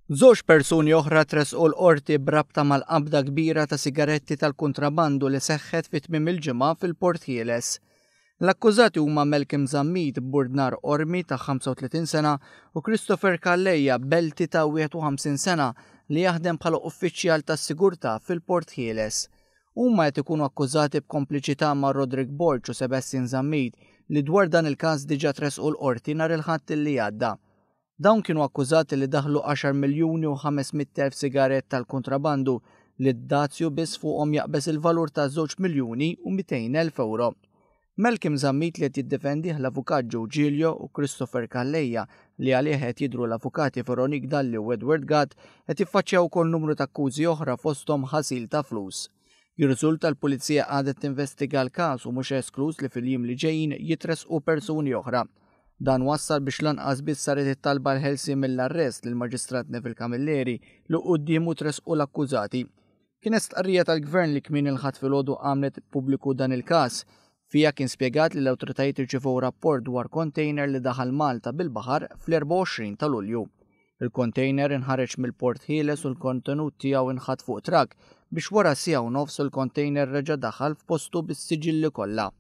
Żewġ persuni oħra tressqu l-Qorti b'rabta mal-qabda kbira ta' sigaretti tal-kuntrabandu li seħħet fi tmiem il-ġimgħa fil-Port Ħieles. L-akkużati huma Malcolm Zammit, Burdnar Qormi ta' 35 sena u Christopher Calleja, Belti ta' 51 sena li jaħdem bħala uffiċjal tas-sigurtà fil-Port Ħieles. Huma qed ikunu akkużati b'kompliċità ma' Roderick Borg u Sebastian Zammit li dwar dan il-każ diġà tressqu l-Qorti nhar il-Ħadd li għadda. Dawn kienu akkużati li daħħlu għaxar miljuni u 500,000 sigarett tal-kuntrabandu li d-dazju biss fuqhom jaqbeż il-valur ta' żewġ miljuni u 200,000 ewro. Malcolm Zammit li qed jiddefendih l-Avukat Joe Giglio u Christopher Calleja li għalih qed jidhru l-Avukati Veronique Dalli u Edward Gatt qed jiffaċċjaw ukoll numru ta' akkużi oħra fosthom ħasil ta' flus. Jirriżulta l-Pulizija għadha tinvestiga l-każ u mhux eskluż li fil-jiem li ġejjin jitressqu persuni oħra. Dan wassal biex lanqas biss saret it-talba għall-ħelsien mill-arrest lill-Maġistrat Neville Camilleri li quddiemu tressqu l-akkużati. Kienet stqarrija tal-Gvern li kmieni l-Ħadd filgħodu għamlet pubbliku dan il-każ. Fiha kien spjegat li l-awtoritajiet irċevew rapport dwar kontejner li daħal Malta bil-baħar fl-24 ta' Lulju. Il-kontejner inħareġ mill-Port Ħieles u l-kontenut tiegħu inħatt fuq trakk biex wara siegħa u nofs il-kontejner reġa' daħal f'postu bis-siġilli kollha.